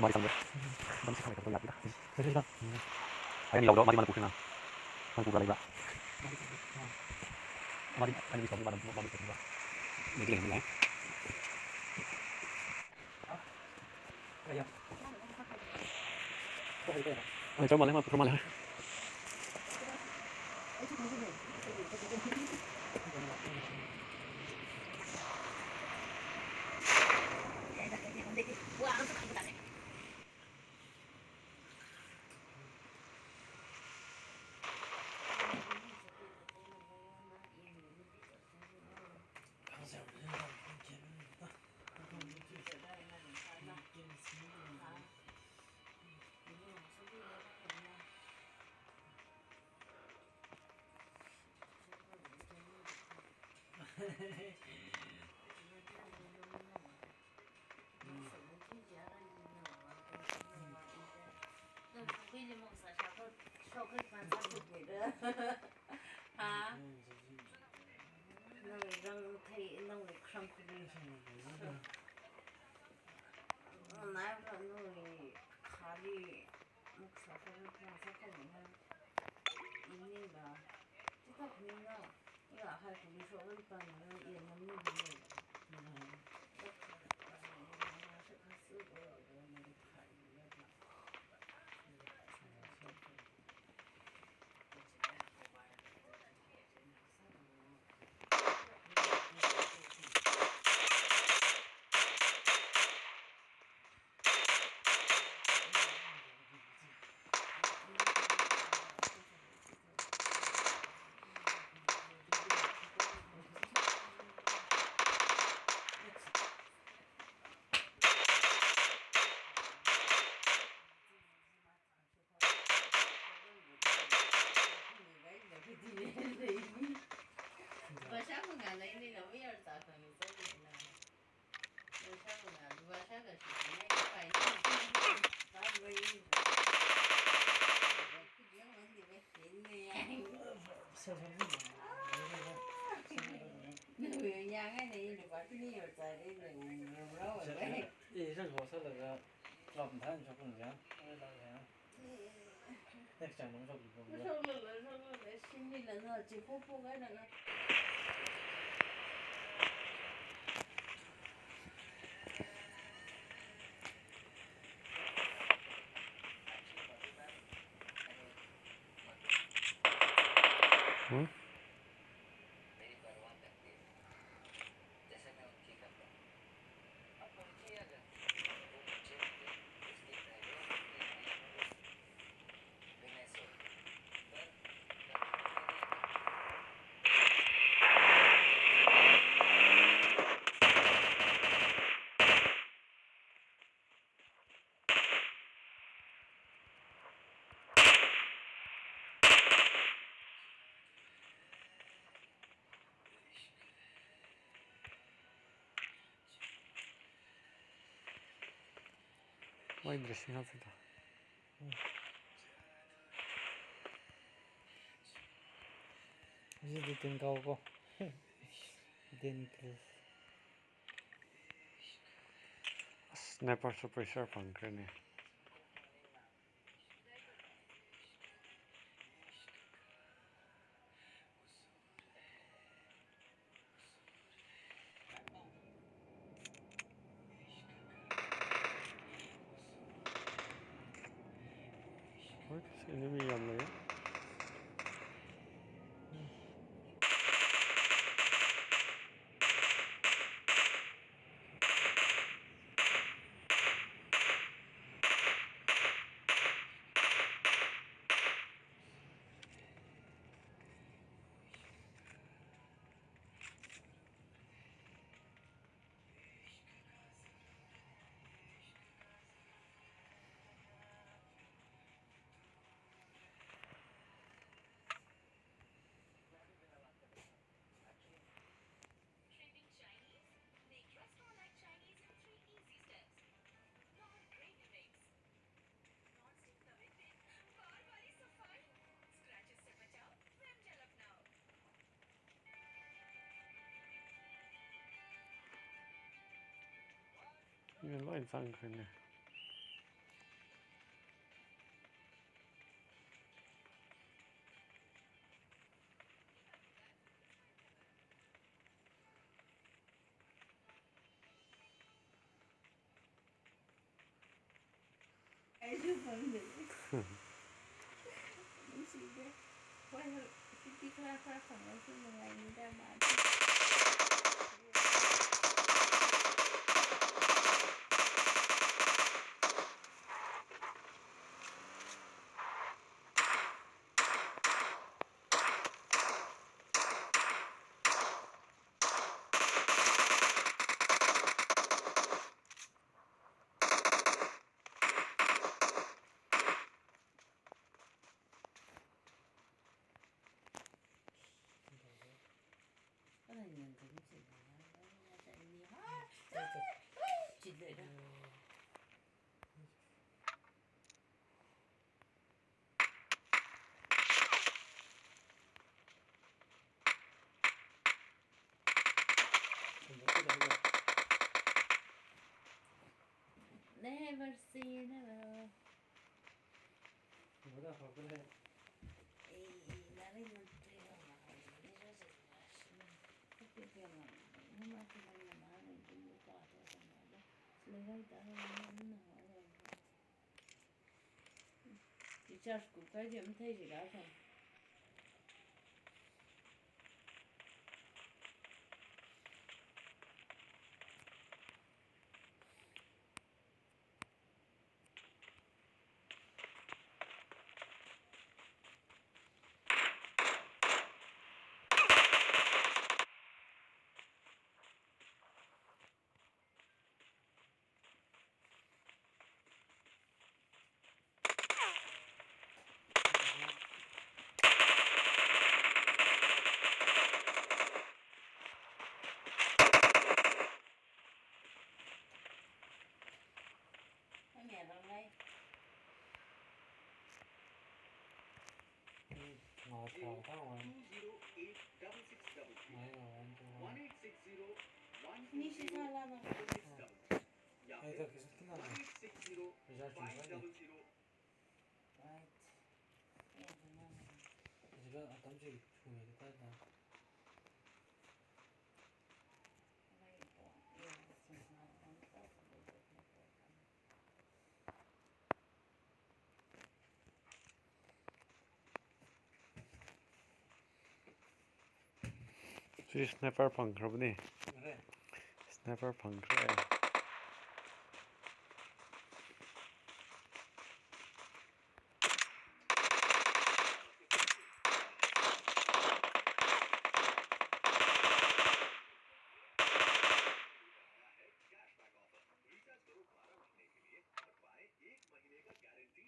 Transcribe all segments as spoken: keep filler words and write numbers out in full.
ꯃꯥꯗꯤ ꯁꯪꯗ꯭ꯔꯦ꯫ ꯃꯥꯗꯤ ꯁꯪꯗ꯭ꯔꯦ꯫ ꯃꯥꯗꯤ ꯌꯥꯗꯦꯗ꯫ ꯀꯔꯤꯔꯥ? ꯃꯥꯗꯤ ꯂꯧꯔꯣ, ꯃꯥꯗꯤ ꯃꯅꯤꯄꯨꯔꯁꯤꯅ꯫ ꯃꯅꯤꯄꯨꯔꯗ ꯂꯩꯕ꯭ꯔꯥ? ꯃꯥꯗꯤ, ꯃꯥꯗꯤ ꯁꯪꯗ꯭ꯔꯦ, ꯃꯥꯗꯤ, ꯃꯥꯗꯤ ꯁꯪꯗ꯭ꯔꯦ꯫ ꯃꯩꯇꯩ ꯂꯩꯕ ꯌꯥꯏ꯫ ꯍꯣꯏ, ꯆꯞ ꯃꯥꯟꯅꯩ, ꯃꯥ ꯄꯨꯊꯣꯛ ꯃꯥꯜꯂꯦ꯫ Ha? Nang rang thei, nang khrang kuli. Nai ra nui khali muksa kuli, muksa kuli na. Ini ba. Kita kuni na. Ya, hai kuli so ri pa na, ya, nang ni kuli. Hmm? Why dressing up with that? Is it the thing, go, go? Then please. Sniper suppressor pangkre ne. What? Enemy yamlei. Yun loi zangkhane. ꯑꯩꯁꯨ ꯐꯪꯗꯦ꯫ ꯅꯨꯡꯁꯤꯗꯦ꯫ ꯍꯣꯏ, ꯍꯣꯏ, ꯐꯤꯐꯇꯤ ꯈꯔ ꯈꯔ ꯐꯪꯉꯁꯨ ꯅꯨꯡꯉꯥꯏꯅꯤꯗ ꯃꯥꯗꯤ꯫ Never say never. Bora, bora. Eh, nari nantri lo ma, nari lo se ma, shima. Tapi dia ma, numa tu nari ma, nari tu muka tu sama ada. Selera ita, nari nari. Recharge kukai dia mathei jila sa. Ngā thā thā ngā. Ngā ngā one two one. Ni shi sa la na. Ai, ta kisa kina na. Pheisā chungkha ni. Right. Kisa ka atam chi chungkha ta ta. Chi sniper phangkharabani. Are. Sniper phangkhara. Recharge करो बारह महीने के लिए और पाएं एक महीने का गारंटी।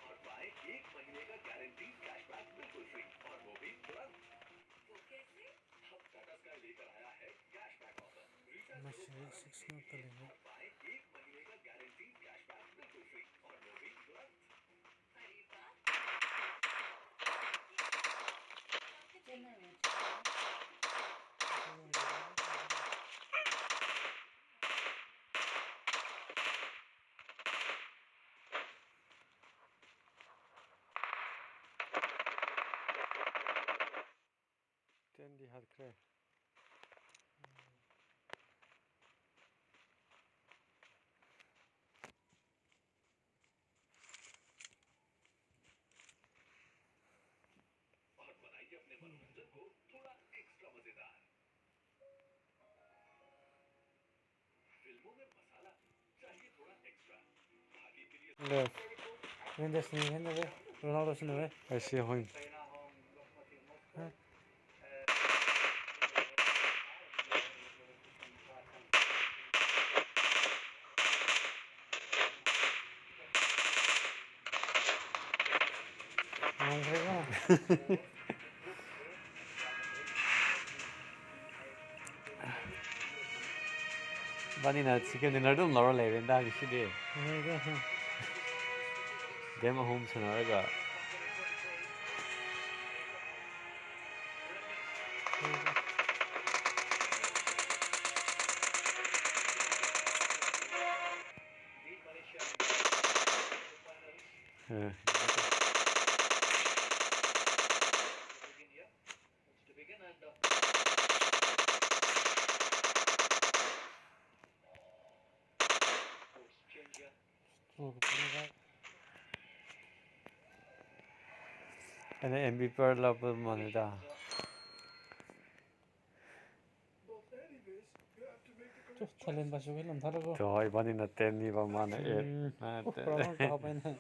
और पाएं एक महीने का गारंटी कैशबैक बिल्कुल फ्री, और वो भी तुरंत। वो कैसे? अब टाटा स्काई लेकर आया है कैशबैक ऑफर। रिचार्ज करो बारह महीने के लिए और पाएं एक महीने का गारंटी कैशबैक बिल्कुल फ्री, और वो भी तुरंत। अरे वाह। Ten di hat kre. और बनाइए अपने मनोरंजन को थोड़ा एक्स्ट्रा मजेदार। फिल्मों में मसाला चाहिए Left. Mendes ni hena ve, Ronaldo sina ve. I see him. Ngongre ko. Ibanina second dinner dum laura lei ren da kishi de. Game ahum sānālaga. Eh. Ana M V P la pa mana da. Chu, talent ba shu ke lam thar ko. Chu, ibanina ten ni ba mana eight. Hmm. Mana ten. Problem ka pa na.